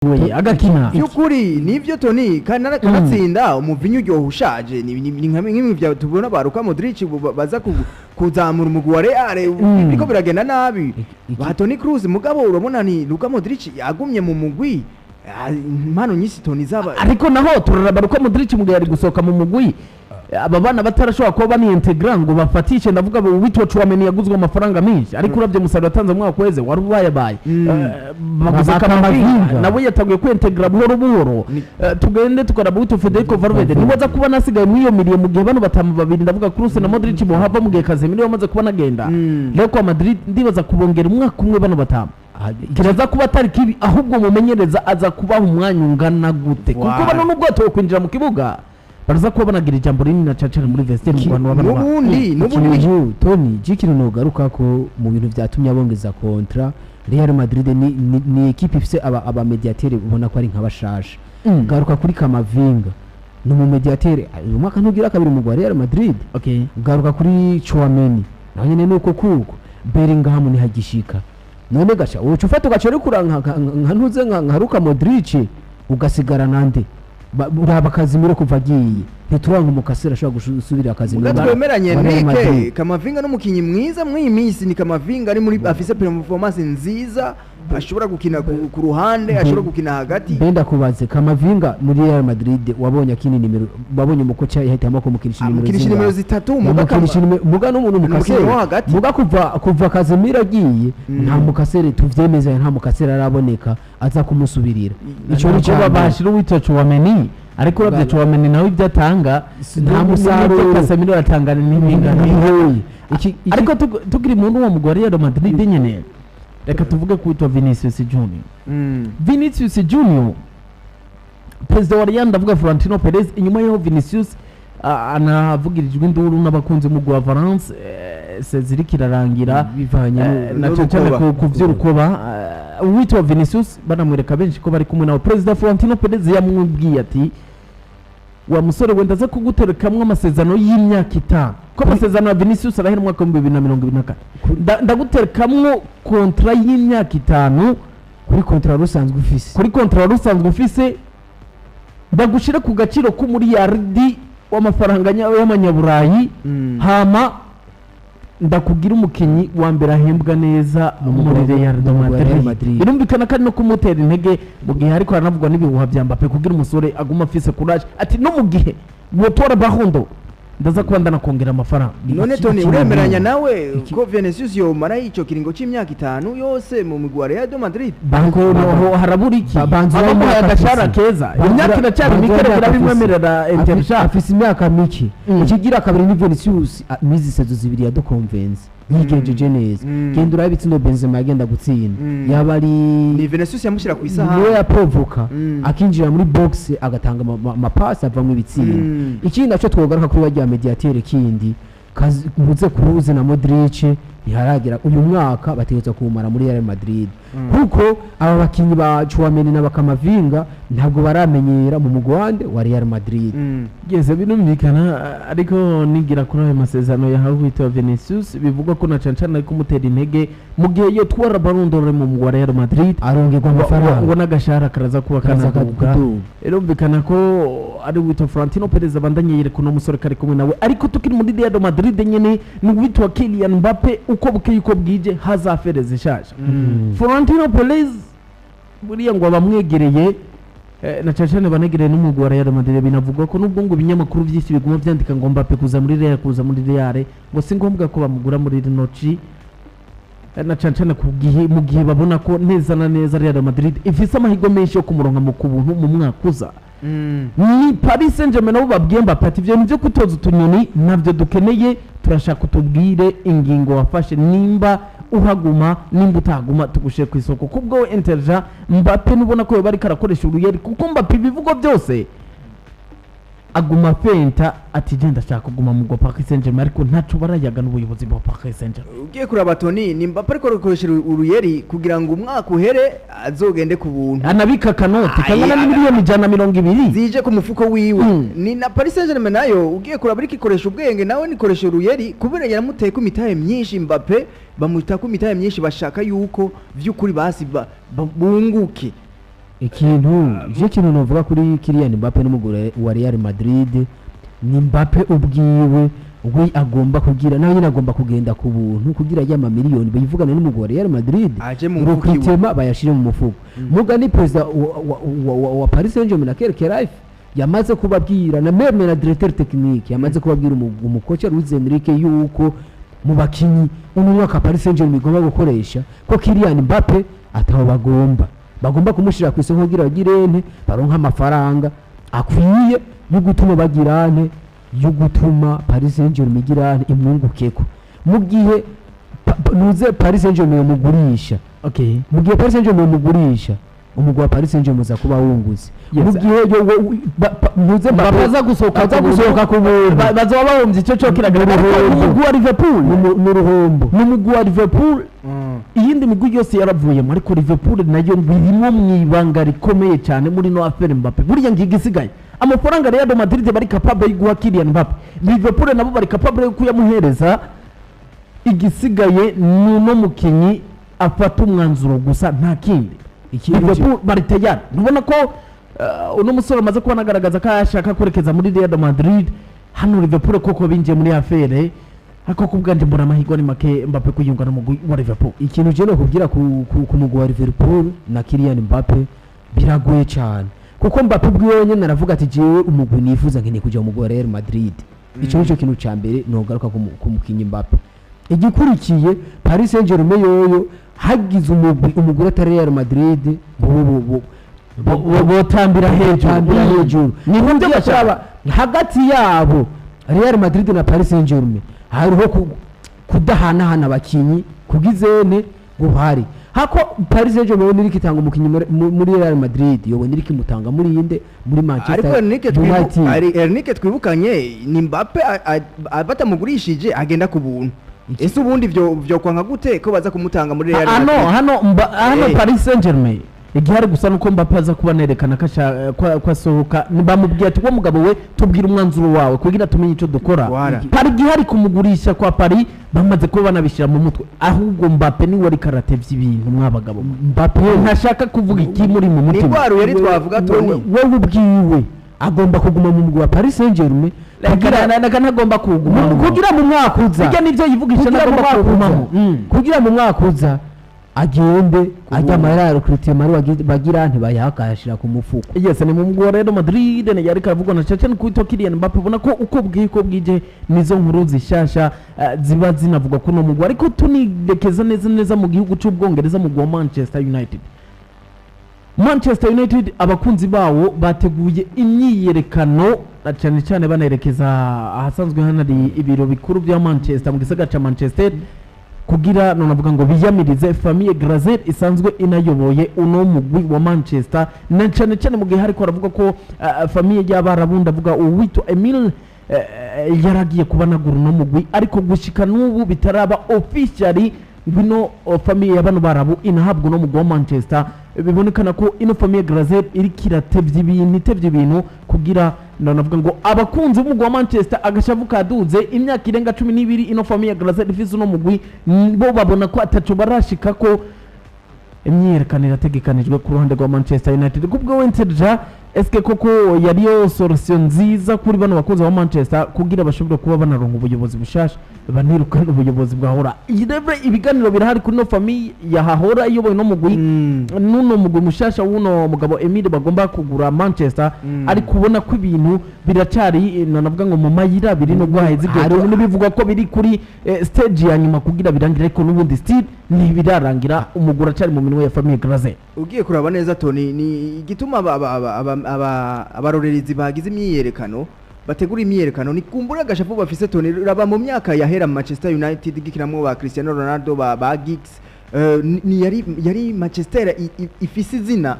We agakina. By'ukuri nivyo, Toni, kanatsinda umuvinyu uryoha ushaje. Ni nka nk'imwe vya tubona ba Luka Modric baza kuzamura umugwi wa Real biriko biragenda nabi, ba Toni Kroos. Mugabo urabona ni Luka Modric yagumye mu mugwi. Impano nyinshi, Toni, zaba Ariko naho turaraba uko Modric mu gihe ari gusohoka mu mugwi, aba bana batarashobora kuba baniyentegra ngo bafatishe. Ndavuga witwa Tchouameni yaguzwe amafaranga menshi, ariko uravye umusaruro yatanze mu mwaka weze wari ubayabaye. Baguze Ba Kamavinga, Kamavinga. nawe yatanguye kwiyentegra buhoro buhoro. Tugende tukaraba witwa Federico Valverde, niwe aza kuba nasigaye muri iyo milieu mu gihe bano batanu babiri, ndavuga Kroos na Modric, bohava mu gihe Casemiro yamaze kuba nagenda. Rero kwa Madrid ndibaza kubongera umwaka umwe bano batanu kiraza kuba atari kibi, ahubwo mumenyereza aza kubaha umwanya ungana gute, kuko bano nubwo batowe kwinjira mu kibuga baraza kuba banagira ijambo rinini na cane cane muri vestiaire mu Rwanda w'abana babo. N'ubundi Ikintu, Tony, ikintu nogaruka ko mu bintu vyatumye abongeza contrat Real Madrid ni équipe ifise aba médiateur ubona ko ari nk'abashasha. Garuka kuri Kamavinga, ni umu médiateur uyu mwaka ntugira kabiri mu Real Madrid. Garuka kuri Tchouameni, naho nyene nuko kuko Bellingham ntihagishika. None gaca uca ufata ugaca urikura nka ntuze nka Luka Modric, ugasigara nande? Uraba Casemiro, kuva agiye ntituranka umukasira ashobora gusubira Casemiro Muga twemeranye wa Real Enrique, Madrid. Kamavinga n'umukinyi mwiza mw'iyi minsi. Ni Kamavinga ari muri afise performance nziza, ashobora gukina ku ruhande, ashobora gukina hagati. Benda kubaze, Kamavinga muri Real Madrid wabonye akini nimero? Wabonye umukoca yahitamo kumukinisha nimero Amukinisha zingahe? nimero zitatu, muga Yamukinisha muga n'umuntu Ni umukinyi mukasere wo hagati. Muga kuva Casemiro agiye nta mukasere tuvyemeza, nta mukasere araboneka aza kumusubirira. Ico ni Ico cya mbere. bashira uwitwa Tchouameni, ariko uravye Tchouameni nawe ibyo atanga Nta musaruro. Casemiro aratanga n'ibingana. Ntibihuye. Ariko tukiri muri uwo mugwi wa Real Madrid nyene, reka tuvuge ku witwa Vinicius Junior. Vinicius Junior, perezida wa Real, ndavuga Florentino Perez, inyuma y'aho Vinicius anavugirijwe induru n'abakunzi b'umugwi wa Valence, saison iriko irarangira Bivanye na cyane cyane n'urukoba. ku vy'urukoba, uwitwa Vinicius banamwereka benshi ko bari kumwe nawe. Perezida Florentino Perez yamubwiye ati: "Wa musore wenda aza kuguterekamwo amasezerano y'imyaka 5," ko amasezerano ya Vinicius arahera umwaka wa 2024. "Ndaguterekamwo contrat y'imyaka 5 Kuri contrat wari usanzwe ufise. Kuri contrat wari usanzwe ufise, ndagushire ku gaciro k'umuriyaridi w'amafaranga y'amanyaburayi, hama ndakugira umukinyi wa mbere ahembwa neza Mu muri Real de mu mugwi wa Real Madrid." Madrid. Birumvikana kandi no kumutera intege mu gihe ariko haranavugwa n'ibihuha bya Mbappe, kugira umusore aguma afise courage, ati no mu gihe wotora Ballon ndaza kuba ndanakongera amafaranga. None Tony, uremeranya nawe ko Vinicius yomara ico kiringo c'imyaka 5 yose mu mugwi wa Real de Madrid? Banko noho harabura iki? Banza abamuhaye imyaka agashara afise. keza, imyaka iracyari Banza mike, imyaka reka afise. bimwemerera Interja. Afise imyaka mike. Ikigira kabiri ni Vinicius, mizi saison zibiri yadukonvenze, yigenjeje neza. Genda urabe ibitsindo Benzema yagenda gutsinda, yaba ari Ni Vinicius yamushyira ku isahani. Niwe yaprovoka, akinjira muri box, agatanga amapasi avamwo ibitsindo. Ikindi naco twogaruka kuri barya médiateur, kindi muze Kroos na Modric ntiharagera. Uyu mwaka bategerezwa kuwumara muri Real Madrid, kuko aba bakinyi ba Tchouameni na Bakamavinga ntabwo baramenyera mu mugwande wa Real Madrid. Yes, birumvikana, ariko nigira kuri ayo masezerano yahawe witwa Vinicius, bivugwa ko na cane cane ari kumutera intege mu gihe yotwara Ballon d'Or mu mugwi wa Real Madrid, arongerwa ngo amafaranga. N'agashahara karaza kuba Karaza kanaduga. kuduga. Birumvikana ko ari witwa Florentino Perez abandanye yereka uno musore kari kumwe nawe. Ariko tukiri muri Real Madrid nyene, ni uwitwa Kylian Mbappe, uko bukeye uko bwije hazafereza ishaje. Florentino Perez buriya ngo abamwegereye, na cyane cyane banegereye n'umugwi wa Real Madrid, binavugwa ko nubwo ngo ibinyamakuru byinshi biguma byandika ngo Mbappe kuza muri Real, kuza muri Real, ngo si ngombwa ko bamugura muri rino ci, na cyane cyane ku gihe mu gihe babona ko neza na neza Real Madrid ifise amahirwe menshi yo kumuronka mu kubuntu mu mwaka uza. Ni Paris Saint-Germain nabo babwiye Mbappe ati: "Ibyo byo kutoza utunyoni ntabyo dukeneye, turashaka utubwire ingingo wafashe, nimba uhaguma, nimba utahaguma tugushyire ku isoko." Kubwo Interja Mbappe nubona ko yoba ariko arakoresha uruyeri, kuko Mbappe ibivugo byose aguma fenta ati: "Genda, ndashaka kuguma mu Paris Saint-Germain," ariko ntaco barayaga n'ubuyobozi bwa Paris Saint-Germain. Ugiye kuraba, Tony, ni Mbappe ariko akoresha uruyeri kugira ngo umwaka uhere azogende ku buntu. Anabika akanoti kangana Ai, n'imiliyoni 120 zije ku mufuko wiwe. Ni na Paris Saint-Germain nayo ugiye kuraba ariko ikoresha ubwenge, nawe nikoresha uruyeri kubera yaramuteye ko imitahe myinshi. Mbappe bamutaka imitahe myinshi, bashaka yuko vy'ukuri basi bunguke. Ikintu je kintu novuga kuri Kylian Mbappe n'umugore wa Real Madrid ni Mbappe ubwiwe we agomba kugira nawe nyine agomba kugenda ku buntu kugira ya mamiliyoni bayivugane n'umugore wa Real Madrid, Aje mu mufuka iwe. Recrutement bayashire mu mufuko. Muga ni perezida wa Paris Saint-Germain na Kerr Life yamaze kubabwira, na même na directeur technique yamaze kubabwira umukocha Luis Enrique yuko mu bakinyi uno mwaka Paris Saint-Germain igomba gukoresha ko Kylian Mbappe ataho bagomba kumushira ku isoko kugira bagire nte, baronka amafaranga akwiye yo gutuma bagira nte, yo gutuma Paris Saint-Germain igira nte, imwungukeko mu gihe nuze Paris Saint-Germain yomugurisha. Mu gihe Paris Saint-Germain yomugurisha, umugwi wa Paris Saint-Germain uza kuba wunguze. Mu gihe nuze Mbappe aza gusohoka aza ku buntu, gusohoka ku buntu, bazoba bahombye, icyo cyo kiragaragara. Ni Ariko umugwi wa Liverpool ni uruhombo. Ni umugwi wa Liverpool, iyindi migwi yose yaravuyemo, ariko Liverpool nayo ngo irimo mu ibanga rikomeye cyane muri no affaire Mbappe. Buriya ngiga isigaye amafaranga Real Madrid bari capable yo guha Kylian Mbappe, Liverpool nabo bari capable yo kuyamuhereza. Igisigaye ni uno mukinyi afata umwanzuro gusa, nta kindi. Liverpool bari tayari. Ntubona ko uno musore amaze kuba anagaragaza ko ashaka kwerekeza muri Real Madrid? Hano Liverpool koko binjiye muri affaire, ariko ku bwanjye mbona amahirwe ni make Mbappe kuyunga n'umugwi wa Liverpool. Ikintu je nokubwira ku mugwi wa Liverpool na Kylian Mbappe, biragoye cyane, kuko Mbappe ubwiwe nyene aravuga ati: "Jewe umugwi nifuza, nkeneye kuja mu mugwi wa Real Madrid." Ico nico kintu ca mbere nogaruka ku mukinyi Mbappe. Igikurikiye, Paris Saint-Germain yoyo hagize umugwi umugwi atari Real Madrid botambira hejuru. Botambira hejuru. Ni Nibyo byo bashaka. bashaka. Hagati yabo Real Madrid na Paris Saint-Germain hariho kudahanahana abakinyi kugizene guhari, hako Paris Saint-Germain yobona iriko itanga umukinyi muri Real Madrid, yobona iriko imutanga muri inde, muri Manchester Ariko Enrique United. Enrique twibukanye ni Mbappe batamugurishije agenda ku buntu. Ese ubundi vyo kwanka gute ko baza kumutanga muri Real Hano Madrid? hano Paris Saint-Germain igihari gusa nuko Mbappe aza kuba nerekana ko ko asohoka. Bamubwiye ati: "Uwo mugabo we, tubwire umwanzuro wawe kugira tumenye icyo dukora." Wara. Paris igihari kumugurisha kwa Paris bamaze kuba banabishyira mu mutwe, ahubwo Mbappe niwe ariko aratevya ibintu mwabagabo. Mbappe ntashaka kuvuga ikimuri mu Ni mutima. rwa ruyeri twavuga, Tony. Wewe ubwiwe agomba kuguma mu mugwi wa Paris Saint-Germain kugira ntagomba kuwugumamo. Kugira mu mwaka uza Bijya nivyo yivugisha, kugira mu ntagomba mwaka uza kuwugumamo. Kugira mu mwaka uza agende ajya amahera ya recrutement bagira ntibayahakayashira ku mufuko. Yes, ni mu mugwi wa Real Madrid ne yari karavugwa na cyane kwitwa Kylian Mbappe. Ubona ko uko bwiye uko bwije nizo nkuru zishasha ziba zinavugwa kuno mugwi, ariko tunirekeza neza neza mu gihugu cy'Ubwongereza, mu mugwi wa Manchester United. Manchester United abakunzi bawo bateguye imyiyerekano na cyane cyane banerekeza ahasanzwe hanari ibiro bikuru bya Manchester mu gisagara ca Manchester, kugira none avuga ngo biyamirize famille Glazer isanzwe inayoboye uno mugwi wa Manchester, na cyane cyane mu gihe hariko aravuga ko famille y'Abarabu, ndavuga uwitwa Emil yaragiye kuba nagura uno mugwi, ariko gushika n'ubu bitaraba officially ngwino famille ya bano Barabu inahabwa uno mugwi wa Manchester. Bibonekana ko ino famille Glazer iriko iratevya ibintu, itevya ibintu kugira navuga ngo abakunzi b'umugwi wa Manchester agashavu kaduze. Imyaka irenga 12 ino famille Glazer ifise uno mugwi, bo babona ko ataco barashika ko imyiyerekano irategekanijwe ku ruhande rwa Manchester United. Kubwo Wenteja, eske koko yariyo solution nziza kuri bano bakunzi ba Manchester kugira bashobore kuba banaronka ubuyobozi bushasha, banirukana ubuyobozi bwahora? Irevre ibiganiro birahari kuri no famille yahahora iyoboye no mugwi nuno mugwi mushasha w'uno mugabo Emile bagomba kugura Manchester, ariko ubona ko ibintu biracari navuga ngo mu mayira abiri, nubwo haheze igihe n'ibivugwa ko biri kuri stage ya nyuma kugira birangire, ariko n'ubundi still ntibirarangira, umugwi uracari mu minwe ya famille Glazer. Ugiye kuraba neza, Tony, ni igituma abarorerezi bagize imyiyerekano, bategura imyiyerekano, ni kumbura agashavu bafise, Tony. Raba mu myaka yahera Manchester United gikinamwo ba Cristiano Ronaldo, ba Giggs, ni yari Manchester ifise izina.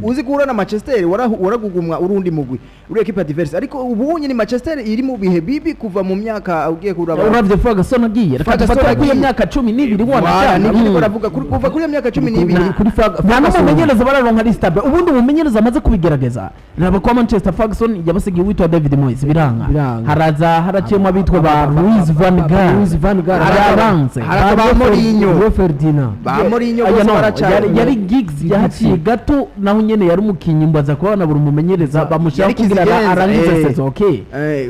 Uzi guhura na Manchester waragugumwa urundi mugwi uri equipe adverse, ariko ubunye ni Manchester iri mu bihe bibi kuva mu myaka ugiye kuraba. Uravye Ferguson agiye, reka Ferguson dufate kuri iyo agiye. myaka 12. Wala, Wanashaka nibyo ndiko ndavuga, kuva kuri iyo myaka 12. Kuri Nta n'umumenyereza bararonka ari stable. Ubundi umumenyereza amaze kubigerageza, raba kwa Manchester, Ferguson yabasigiye uwitwa David Moyes, biranga. Biranga. Haraza haraciyemo abitwa ba Louis van Gaal. Louis van Gaal. Arabanze. Haraza ba Mourinho. Rio Ferdinand. Ba Mourinho Aya bose no, baracari. yari Giggs yahaciye gato, naho nyene yari umukinyi, mbaza kuba banabura umumenyereza bamushyira Yari kugira Kizigenza, arangize saison, okay.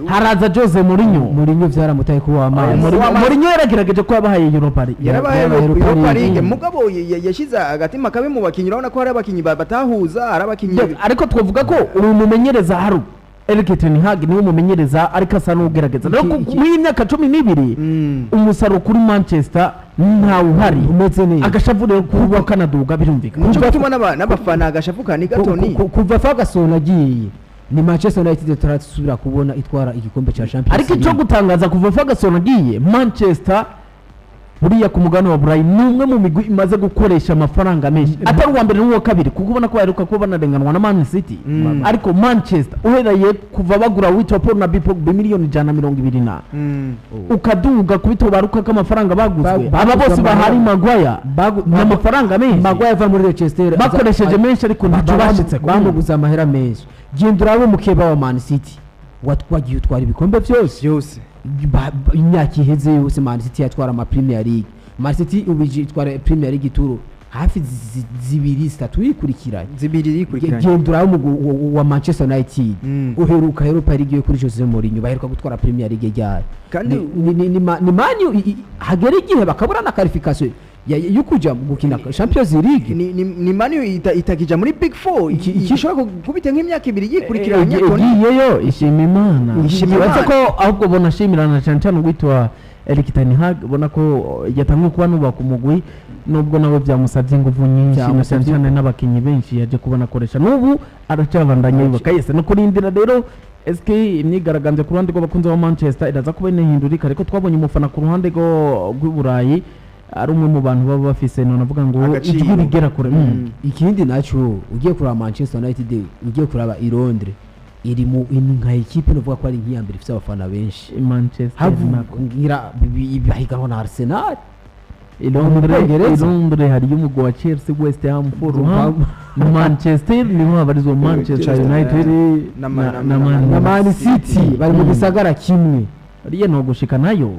Haraza Jose Mourinho. Mourinho vyaramutaye kuba amazi. Mourinho yaragerageje ko yabahaye Europa League. Yarabaye Yarabaye Europa Europa League. League. Mugabo yashize agatima kabi mu bakinyi. Urabona ko hari abakinyi batahuza, hari abakinyi. Ariko twavuga ko uyu mumenyereza hari Erik ten Hag niwe mumenyereza, ariko asa n'ugerageza rero muri iyi myaka 12 umusaruro kuri Manchester ntawuhari. Umeze neza. Agashavu rero kuba kanaduga birumvikana. Nico gituma n'abafana agashavu ka ni gato ni Kuva Ferguson agiye, ni Manchester United turasubira kubona itwara igikombe cya Champions Ariko icyo League. gutangaza, kuva Ferguson agiye, Manchester buriya ku mugabane wa Burayi ni umwe mu migwi imaze gukoresha amafaranga menshi, atari uwa mbere n'uwa kabiri, kuko ubona ko baheruka kuba banarenganwa na Man City. Ariko Manchester uhereye kuva bagura witwa Paul na Pogba miliyoni 120 na ukaduga kubitobaruka k'amafaranga baguzwe, aba bose bahari, Maguire, ni amafaranga menshi. Maguire ava muri Leicester Bakoresheje menshi ariko ntacyo bashitse. Bamuguze amahera menshi. Genda urabe umukeba wa Man City wagiye utwara ibikombe byose. Byose. Imyaka iheze yose Man City yatwara ama Premier League. Man City ubu itwara Premier League ituro hafi zibiri, zitatu yikurikiranye. Zibiri yikurikiranye. Genda urabe umugwi wa Manchester United uheruka Europa League yo kuri Jose Mourinho, baheruka gutwara Premier League ryari? Kandi Ni Man U hagera igihe bakabura na qualification yo kuja gukina Champions League. Ni Man U itakija muri Big Four, ishobora kubita nk'imyaka 2 yikurikiranye, Tony. Igiyeyo ishima Imana. Ishima Uretse Imana. ko ahubwo bonashimirana cyane cyane uwitwa Erik ten Hag, ubona ko yatangiye kuba nubaka umugwi, nubwo nawe byamusabye ingufu nyinshi na cyane cyane n'abakinnyi benshi yaje kubona akoresha, n'ubu aracyabandanya yubaka. Yese no kurindira rero SK imyigaragambyo ku ruhande rw'abakunzi ba Manchester iraza kuba inahindurika, ariko twabonye umufana ku ruhande rw'i Burayi ari umwe mu bantu baba bafise, none avuga ngo Agaciro. ijwi rigera kure. Ikindi naco, ugiye kuraba Manchester United, ugiye kuraba i Londres, iri mu ni nka ekipe novuga ko ari nk'iya mbere ifite abafana benshi. Manchester nako. Havugira bahiganwa na Arsenal. I Londres. Bwongereza. I Londres hariyo umugwi wa Chelsea, West Ham, Fulham, Manchester, niho habarizwa Manchester United Na na Na Man City bari mu gisagara kimwe. Ariya no gushika nayo.